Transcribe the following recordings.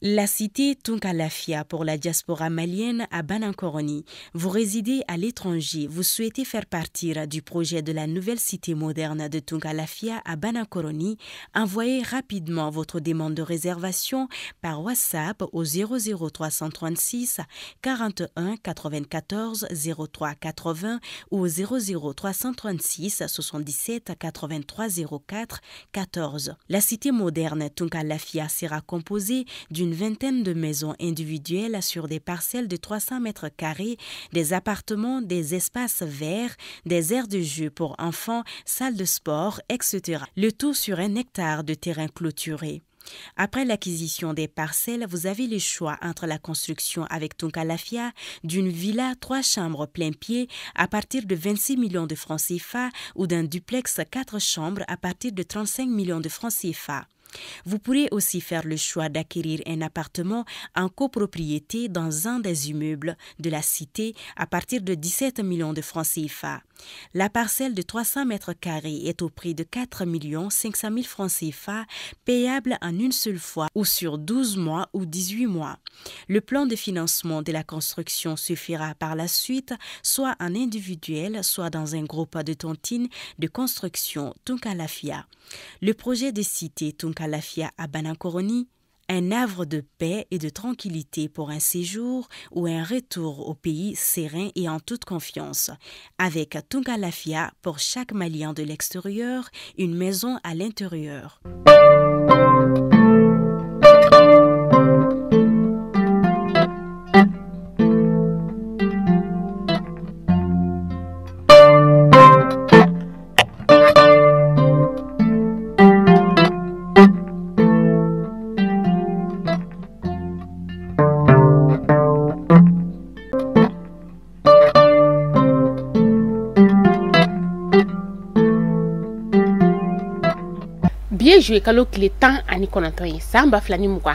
La cité Tunkalafia pour la diaspora malienne à Banankoroni. Vous résidez à l'étranger, vous souhaitez faire partir du projet de la nouvelle cité moderne de Tunkalafia à Banankoroni. Envoyez rapidement votre demande de réservation par WhatsApp au 00336 41 94 03 80 ou au 00336 77 83 04 14. La cité moderne Tunkalafia sera composée d'une vingtaine de maisons individuelles sur des parcelles de 300 mètres carrés, des appartements, des espaces verts, des aires de jeu pour enfants, salles de sport, etc. Le tout sur 1 hectare de terrain clôturé. Après l'acquisition des parcelles, vous avez le choix entre la construction avec Tunkalafia d'une villa 3 chambres plein pied à partir de 26 millions de francs CFA ou d'un duplex 4 chambres à partir de 35 millions de francs CFA. Vous pourrez aussi faire le choix d'acquérir un appartement en copropriété dans un des immeubles de la cité à partir de 17 millions de francs CFA. La parcelle de 300 mètres carrés est au prix de 4 500 000 francs CFA, payable en une seule fois ou sur 12 mois ou 18 mois. Le plan de financement de la construction se fera par la suite, soit en individuel, soit dans un groupe de tontines de construction Tunkalafia. Le projet de cité Tunkalafia à Banankoroni, un havre de paix et de tranquillité pour un séjour ou un retour au pays serein et en toute confiance. Avec Tunkalafia, pour chaque Malien de l'extérieur, une maison à l'intérieur. Bi ye kalo tile 19 ye san 2023.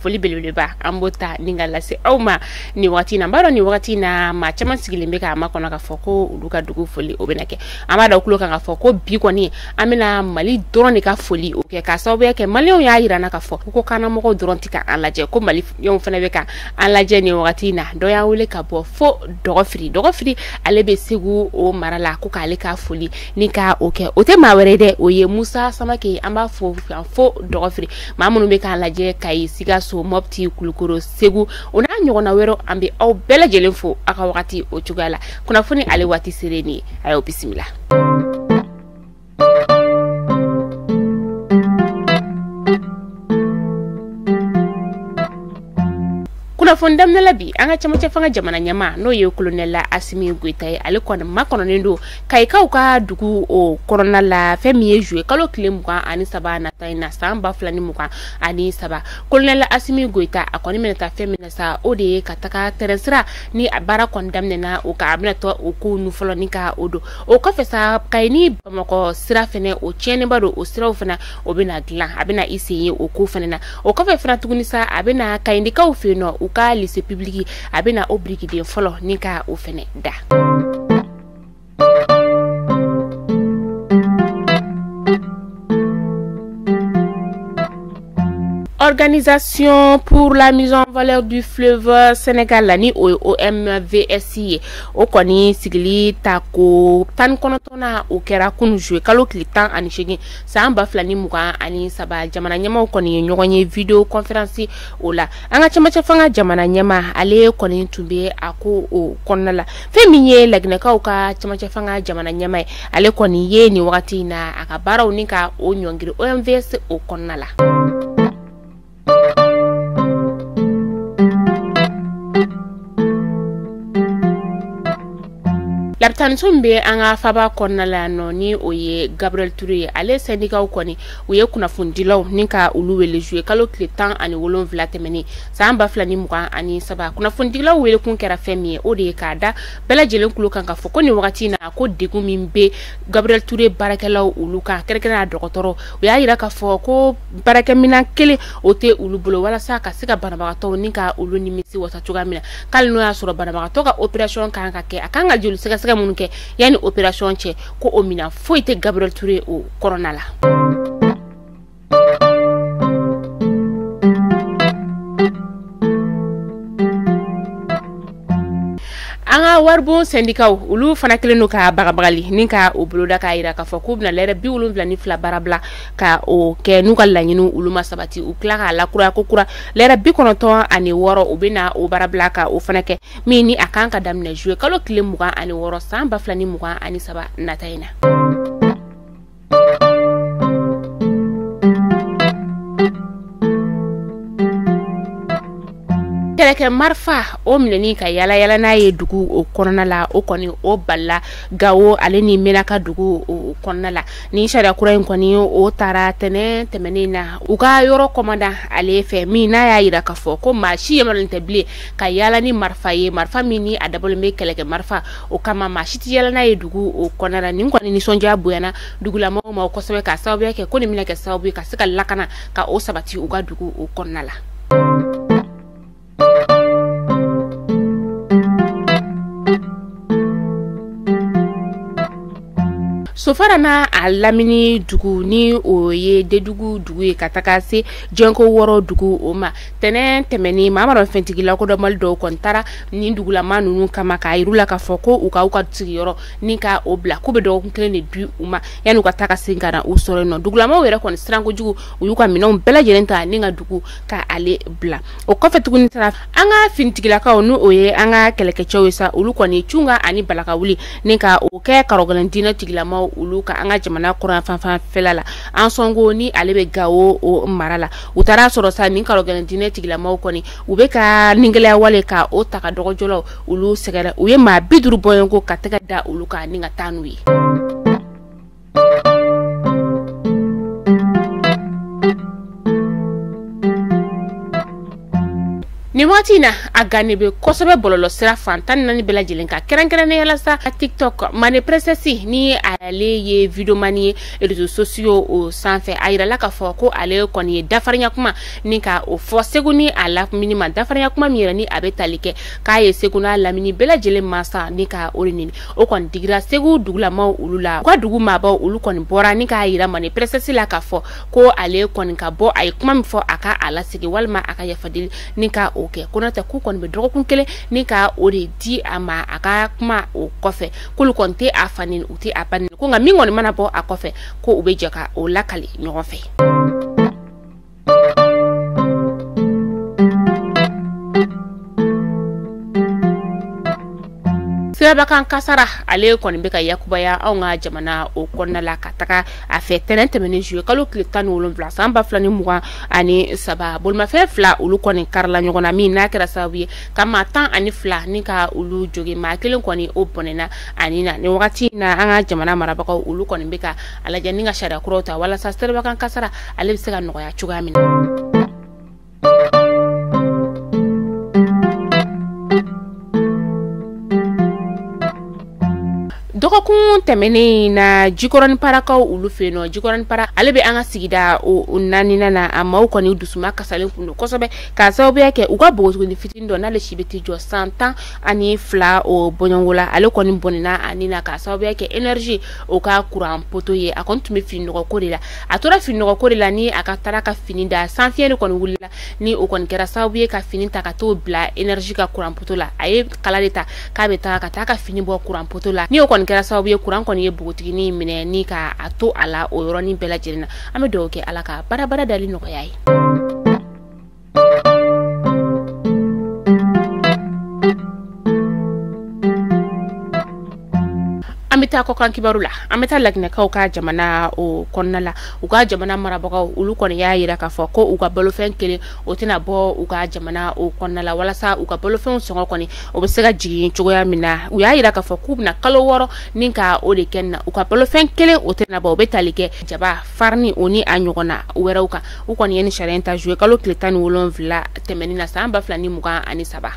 Foli belebeleba an b'o ta ni ka lase aw ma nin wagati in na. N b'a dɔn nin wagati in na maa caman sigilen bɛ k'a makɔnɔ k'a fɔ ko olu ka dugu foli o bɛna kɛ. An b'a da u tulo kan k'a fɔ ko bi kɔni an bɛna Mali dɔrɔn de ka foli o kɛ, k'a sababuya kɛ maliyɛnw y'a yira n na k'a fɔ ko kannamɔgɔw dɔrɔn tɛ ka an lajɛ, ko maliyɛnw fana bɛ ka an lajɛ nin wagati in na. Dɔ y'an wele ka bɔ fo Dɔgɔfiri. Dɔgɔfiri ale bɛ Segu o mara la, ko k'ale ka foli ni ka o kɛ. O tɛ maa wɛrɛ ye dɛ, o ye Musa Samake. An b'a fo fo Dɔgɔfiri. Maa minnu bɛ k'an lajɛ Kayi, Sikaso, Mopti, Kulukoro, Segu o n'a ɲɔgɔnna wɛrɛw, an bɛ aw bɛɛ lajɛlen fo aw ka wagati o cogoya la. Kunnafoni ale waati selen nin ye, a y'aw bisimila. Kunnafoni daminɛ la bi, an ka camancɛ fanga jamana ɲɛmaa n'o ye colonel Assimi Goïta ye, ale kɔni makɔnɔnen don Kayikaw ka dugu o kɔnɔna la. Fɛn min ye juillet kalo tile 23 nata in na san 2023, colonel Assimi Goïta a kɔni bɛna taa fɛn min na sa, o de ye ka taga terrain sira ni a baara kɔni daminɛna o kan, a bɛna taa o ko nu fɔlɔ ni ka o don. O kɔfɛ sa, Kayi ni Bamakɔ sira fɛnɛ o tiɲɛnenba don, o siraw fana o bɛna dilan, a bɛna i sen ye o ko fɛnɛ na. O kɔfɛ fana tuguni sa, a bɛna Kayindikaw fɛ yen nɔ, u ka lycée public a bɛna o birikiden fɔlɔ ni ka o fɛnɛ da. Organisation pour la mise en valeur du fleuve Sénégal la ni o ye OMVS ye, o kɔni sigili tako 19nan o kɛra kunun juillet kalo tile 18 san 2023. Jamana ɲɛmaaw kɔni ye ɲɔgɔn ye vidéo conférence o la. An ka camancɛ fanga jamana ɲɛmaa ale kɔni tun bɛ a ko o kɔnɔna la. Fɛn min ye Laginɛkaw ka camancɛ fanga jamana ɲɛmaa ye, ale kɔni ye nin wagati in na a ka baaraw ni ka o ɲɔngiri OMVS o kɔnɔna la. Labitaniso min bɛ an ka faba kɔnɔna la yan nɔ, ni o ye Gabriel Touré ye, ale syndicats kɔni u ye kunnafonidilaw ni ka olu wele juillet kalo tile 17 tɛmɛnen san 2023. Kunnafonidilaw wele kun kɛra fɛn min ye, o de ye k'a da bɛɛ lajɛlen tulo kan k'a fɔ ko nin wagati in na ko degun min bɛ Gabriel Touré baarakɛlaw olu kan, kɛrɛnkɛrɛnnenya dɔgɔtɔrɔ, u y'a yira k'a fɔ ko baarakɛminɛn kelen o tɛ olu bolo walasa ka se ka banabagatɔw ni ka olu nimisi wasa cogoya min na. K'ale n'o y'a sɔrɔ banabagatɔ ka opération kan ka kɛ, a kan ka joli sɛgɛsɛgɛ minnu kɛ yanni opération cɛ, ko o minɛn foyi tɛ Gabriel Touré o kɔnɔna la. An ka waribon sɛndikaw olu fana kɛlen don ka bagabagali ni ka o boloda k'a jira k'a fɔ k'u bɛna lɛrɛ 72 baara bila ka o kɛ n'u ka laɲiniw olu ma sabati. U tila k'a lakuraya ko kura lɛrɛ 96 u bɛna o baara bila ka o fana kɛ, min ni a kan ka daminɛ juillet kalo tile 26 san 2023 nata in na. Kɛlɛkɛ marifa o minɛni ka yala yala n'a ye dugu o kɔnɔna la, o kɔni o balila Gawo ale ni Menaka dugu o kɔnɔna la. Ni sariya kura in kɔni o taara tɛnɛn tɛmɛnen na u ka yɔrɔ kɔmandan ale fɛ, min n'a y'a jira k'a fɔ ko maa si yamaruyalen tɛ bilen ka yala ni marifa ye, marifa min ni a dabɔlen bɛ kɛlɛkɛ marifa o kama, maa si tɛ yala n'a ye dugu o kɔnɔna la. Nin kɔni nisɔndiya bonyana dugulamɔgɔw ma kosɛbɛ, k'a sababuya kɛ ko nin bɛna kɛ sababu ye ka se ka lakana ka o sabati u ka dugu o kɔnɔna la. Sofara n'a a lamini dugu ni o ye Dedugu dugu ye ka taga se Jɛnko wɔɔrɔ dugu o ma, tɛnɛn tɛmɛnen maa mara fɛntigi lakodɔnbali dɔw kɔni taara nin dugulama ninnu kama k'a yir'u la k'a fɔ ko u ka u ka sigiyɔrɔ ni ka o bila, k'u bɛ dɔgɔkun kelen de di u ma yanni u ka taa ka segin ka na u sɔrɔ yen nɔ. Dugulamaw yɛrɛ kɔni siran kojugu, u y'u ka minɛnw bɛɛ lajɛlen ta ni ka dugu ka ale bila. O kɔfɛ tuguni sara an ka finitigilakaw n'o o ye an ka kɛlɛkɛcɛw ye sa, olu kɔni cunga ani balakawuli ni ka o kɛ karɔgɛlɛn diinɛ tigilamaw olu ka an ka jamana kɔrɔn fanfan fɛla la, an sɔnko ni ale bɛ Gawo o mara la. U taara sɔrɔ sa nin karɔgɛlɛn diinɛ tigilamaw kɔni u bɛ ka ningɛlɛya wale ka o ta ka dɔgɔjɔlaw olu sɛgɛrɛ. U ye maa 50 bɔɲɔgɔnko ka tɛgɛ da olu kan ni ka taa n'u ye. Nin waati in na a gannen bɛ kosɛbɛ bɔlɔlɔsira fan 14 bɛɛ lajɛlen kan, kɛrɛnkɛrɛnnenya la sa TikTok. Mane Princesse ni ale ye videomani ye réseaux sociaux o sanfɛ, a yirala k'a fɔ ko ale kɔni ye dafarinya kuma ni ka o fɔ Segu ni a lamini ma, dafarinya kuma min yɛrɛ ni a bɛ tali kɛ k'a ye Segu n'a lamini bɛɛ lajɛlen mansa ni ka o de neni. O kɔni digira Segu dugulamaw olu la, u ka dugu maabaw olu kɔni bɔra ni k'a yira Mane Princesse la k'a fɔ ko ale kɔni ka bɔ, a ye kuma min fɔ a ka a lasegin walima a ka yafa deli ni ka o kɛ, ko n'o tɛ k'u kɔni bɛ dɔgɔkun kelen ni ka o de di a ma a ka kuma o kɔfɛ, k'olu kɔni tɛ a fa neni, u tɛ a ba neni, ko nka min kɔni mana bɔ a kɔfɛ ko u bɛ jɛ ka o lakali ɲɔgɔn fɛ. Sirabakan kasara ale kɔni bɛ ka yakubaya anw ka jamana o kɔnɔna la ka taga a fɛ. Tɛnɛn tɛmɛnen juillet kalo tile 17 san 2023, bolimafɛn fila olu kɔni karila ɲɔgɔn na, min n'a kɛra sababu ye ka maa 12 ni ka olu jogin, maa kelen kɔni o bɔnɛna ani na. Nin wagati in na an ka jamana marabagaw olu kɔni bɛ ka a lajɛ ni ka sariya kuraw ta walasa sirabakan kasara ale bɛ se ka nɔgɔya cogoya min na. Dɔgɔkun tɛmɛnen na Jikɔrɔni parakaw olu fɛ yen nɔ, Jikɔrɔni para ale bɛ an ka sigida o naaninan na, a maaw kɔni dusuma kasalen kun don kosɛbɛ k'a sababuya kɛ u ka npogotiginin fitinin dɔ n'ale si bɛ t'i jɔ san 12 o bɔɲɔgɔnko la, ale kɔni bɔnɛna a ni na k'a sababuya kɛ énergie o ka kuran poto ye. A kɔni tun bɛ fini nɔgɔ ko de la, a tora fini nɔgɔ ko de la ni a ka taara ka fini da, sanfiɲɛ de kɔni wulila ni o kɔni kɛra sababu ye ka fini ta ka t'o bila énergie ka kuran poto la. A ye kala de ta k'a bɛ taa ka taa ka fini bɔ kuran poto la, ni o kɔni kɛra sababu ye kuran kɔni ye npogotiginin minɛ ni ka a to a la o yɔrɔnin bɛɛ lajɛlen na. An bɛ dugawu kɛ Ala ka baarabara dali nɔgɔya ye. An bɛ taa kɔkan kibaru la, an bɛ taa Laginɛkaw ka jamana o kɔnɔna la. U ka jamana marabagaw olu kɔni y'a yira k'a fɔ ko u ka balofɛn kelen o tɛna bɔ u ka jamana o kɔnɔna la, walasa u ka balofɛnw sɔngɔ kɔni o bɛ se ka jigin cogoya min na. U y'a yira k'a fɔ k'u bɛna kalo 6 ni ka o de kɛ nin na, u ka balofɛn kelen o tɛna bɔ, o bɛ tali kɛ jaba, farini o ni a ɲɔgɔnna wɛrɛw kan. U kɔni ye nin sariya in ta juillet kalo tile 17 tɛmɛnen na san 2023.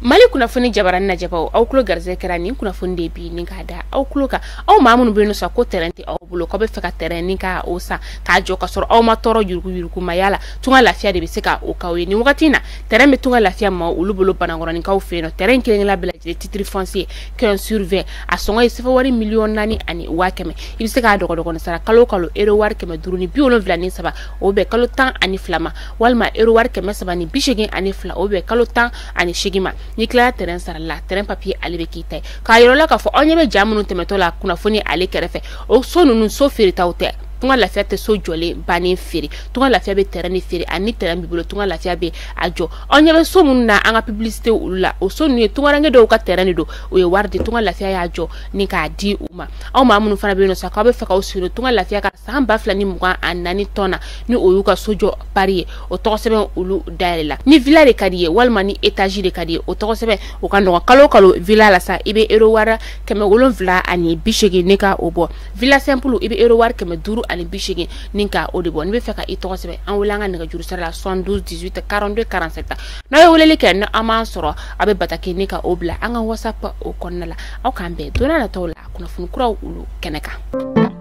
Mali Kunnafoni jabarani lajɛbaw, aw tulo garisɛgɛ kɛra nin kunnafoni de bi ni k'a da aw tulo kan. Aw maa minnu bɛ yen nɔ sa ko terrain tɛ aw bolo, k'aw bɛ fɛ ka terrain ni ka o san k'a jɔ ka sɔrɔ aw ma tɔɔrɔ yuruguyurugumaya la, Tunga Lafiya de bɛ se ka o k'aw ye. Nin wagati in na, terrain bɛ Tunga Lafiya ma olu bolo Banankɔrɔninkaw fɛ yen nɔ. Terrain kelen kelenna bɛɛ lajɛlen, titre foncier 15 sur 20, a sɔngɔ ye sefa wari 4,100,000. I bɛ se k'a dɔgɔdɔgɔnin sara kalo o kalo, euro wari 573, o bɛ kalo 12 ma, walima euro wari 382, o bɛ kalo 18 ma. N'i tilala terrain sarali la, terrain papier ale bɛ k'i ta ye. K'a yɔrɔ la k'a fɔ aw ɲɛ bɛ ja minnu tɛmɛtɔ la kunnafoni ale kɛrɛfɛ, o so ninnu, so feeretaw tɛ. Tunga Lafiya tɛ so jɔlen bannen feere. Tunga Lafiya bɛ terrain de feere, ani terrain b'i bolo, Tunga Lafiya bɛ a jɔ. Aw ɲɛ bɛ so minnu na an ka publicité olu la, o so ninnu ye tungaranke dɔw ka terrain de don. O ye wari di, Tunga Lafiya y'a jɔ ni k'a di u ma. Aw maa minnu fana bɛ yen nɔ sa k'aw bɛ fɛ k'aw sen Tunga Lafiya ka san 2024 tɔn na, ni o y'u ka so jɔ pari ye, o tɔgɔ sɛbɛn olu dayɛlɛ la. Ni villa de ka di ye walima ni étage de ka di ye, o tɔgɔ sɛbɛn o ka nɔgɔn. Kalo o kalo, villa la sa, i bɛ euro wari 780 ni ka o bɔ. Villa simple, i bɛ euro wari 580 ni ka o de bɔ. N'i bɛ fɛ ka i tɔgɔ sɛbɛn, an wele an ka nɛgɛjuru sira la 72 18 42 47. N'aw ye weleli kɛ ni an m'an sɔrɔ, a bɛ bataki ni ka o bila an ka WhatsApp o kɔnɔna la. Aw k'an bɛn don n'a nataw la kunnafoni kuraw olu kɛnɛ kan.